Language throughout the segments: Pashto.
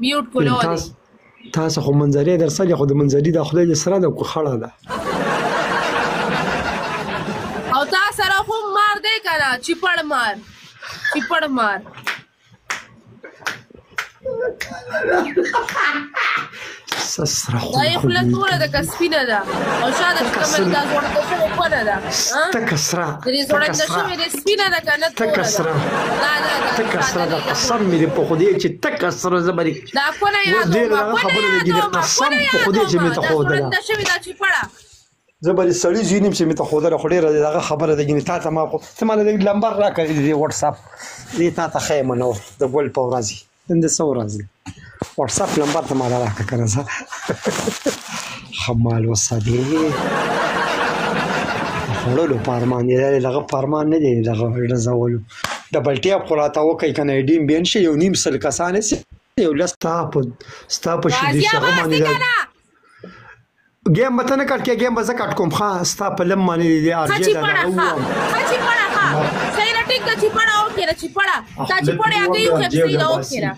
میوټ کولو دی. تاسو خو منظرې درسلې، خو د منظرې د خدای دې سره ده کو خړه ده. او تا سره خو مار دی کنه، چپړ مار، چپړ مار. سره خو دا یې خوله توره ده که سپینه ده؟ او شا د کمر دا ځوړنده شوې کونه ده؟ تکه سره، د دې ځوړنده شوې د سپینه ده که نه تکه توره ده؟ سره، دا دا دا تکه سره ده. قسم مې دې په خدای چې تکه سره زبرې. دا کونه اوس یادومه، ډېره دغه کونه خبره لګي دي. یادومه، قسم کونه په خدای چې مې یادومه. ته دا ښودله. ځوړنده شوې دا چپړه. زه به د سړي زوی نیم چې مې ته ښودله، خو ډېره دغه خبره ده. ګینې تا ته ما خو ته ماله لږ لمبر راکړه د دې وټساپ دې، تا ته ښیم نو د ګل په ورځ، نن د څه ورځ دی؟ وټساپ لمبر ته ماله راکړه که نه. زه ښه مال وساتې، خوړلو په ارمان دی، دغه په ارمان نه دی، دغه ډزولو. ډبل ټیپ خو راته وکړئ که نه ډیم بین شي. یو نیم سل کسان یې، یو لس ستا په شیدې غازي شغه آواز باندې دی دا کنه. ګیم به ته نه کټ کې، ګیم به زه کټ کوم. ښه ستا په لم باندې دې ښه ارجې دا چپړه، دغه ښه ووم ښه چپړه، ښه صحیح ده، ټیک ده. چپړه اوکې ده، چپړه تا خپله چپړې پرې هګۍ وکړه وخې، ارجې صحیح ده، او د اوکې ده،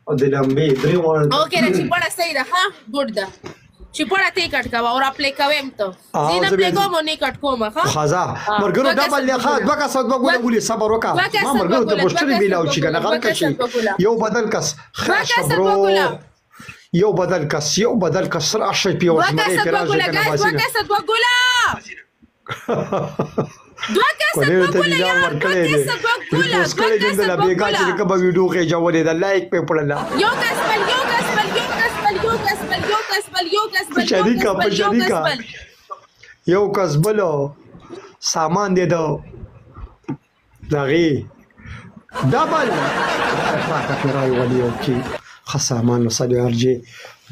او د لمبې درې واړه. اوکې ده، چپړه صحیح ده، ښه ګډ ده. چپړه ته کټ کوه او را پلی کوم ته او زه نه زه پلی بیا کوم او نه کټ کوم. ښه خزا ها مرګرو دوه ډبل کسه دی. دوه ښه ګوله، دوه کسه دوه دوه ګوله ولې صبر وکړه. دوه ما کسه دوه مرګرو ته ګوله، دوه پوښتنې کسه بیلاو دوه چې کنه ګوله، دوه غرق کسه شي. دوه ګوله، یو بدل کس دوه خاشه کسه دوه برو. ګوله، یو بدل کس، یو بدل کس راشه پی دوه وزمرې کسه پی دوه راشه ګوله کنه ګاز، دوه باسینه. کسه دوه ګوله، دوه کسه کونیو دوه ته ګوله نیلام یار، دوه ورکړی دی، کسه دوه ګوله، ریپوسټ دوه کړی دی کسه له دوه بیګا ګوله. چې کومه ویډیو خېژولې ده، لایک پې پړله. یو کس بل، یو کس بل، یو کس بل، یو کس بل، یو کس بل، یو کس په بل، یو کس شریکه، په بل، یو کس شریکه بل. یو کس بل سامان دی د دغې ډبل پاکه پې راوولي. یو کې ښه سامان وسلې. ارجې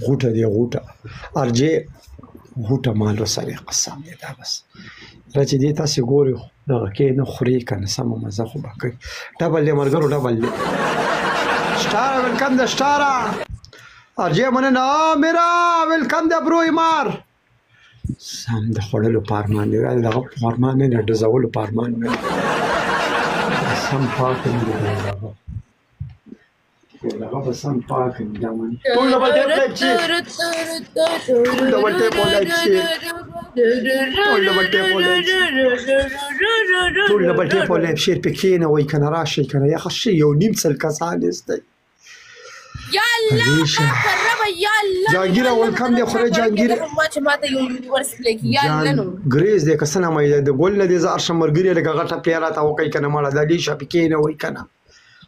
غوټه دی، غوټه ارجې غوټه مال وسلې. قسم دی دا بس را چې دې تاسې ګورئ دغه کې نه خورې که نه سمه مزه خو به کوي. ډبل دی ملګرو، ډبل دی. سټاره ویلکم د سټاره ارجې مننه. میرا ویلکم د برو ایمار. سم د خوړلو په ارمان دی، دغه په ارمان نه دی، ډزولو په ارمان نه دی. سم پاک نه دی دغه، دغه به سم پاک نه دی. ټول ډبل ټیپ لایک شي، ټول ډبل ټیپ لایک شي، ټول ډبل ټیپ لایک شي، ټول ډبل ټیپ لایک شي. پې کښېنوئ که نه راشئ که نه یخه شي. یو نیم سل کسان یې یا الله علیشه. پاک رب، یا الله جهانګیره ولکم دی خورې جهانګیر. ما چې ماته یو یونیورس پلی کی یا الله جان نو ګریز دی که څه نامه یې د ګل نه دی. زه ارشم مرګري لکه غټه پیاله ته وکئ که نه مړه د علیشه پې کښېنوئ که نه.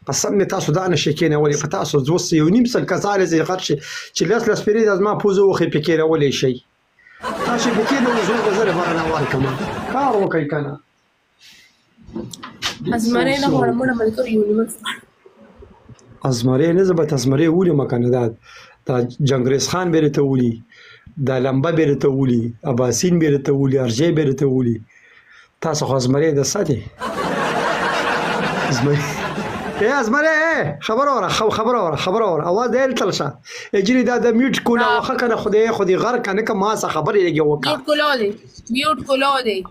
قسم مې تاسو دا نه شئ کښېنولی. په تاسو اوس یو نیم سل کسان یې غټ شي چې لس لس پیرې د زما پوزه وخې پې کښېنولی شئ. تاسو پې کښېنوئ، زه به زه لپاره نه ورکړم. کار وکئ که نه. ازمرې نه غواړم مړه ملګرو، یونیورس. ازمرې نه، زه به ازمرې ولیم که نه. دا دا جنګریز خان به راته ولي، دا لمبه به راته ولي، اباسین به راته ولي، ارجې به راته ولي. تاسو خو ازمرې د څه دی ازمرې؟ ای ازمرې، خبر اوره، خبر اوره، خبر اوره، اواز دې تل شه. اجري دا د میوټ کوله وخه کنه. خدای خو دې غر کنه که ما څه خبرې لګي وکړه. میوټ کولو دی، میوټ کولو دی.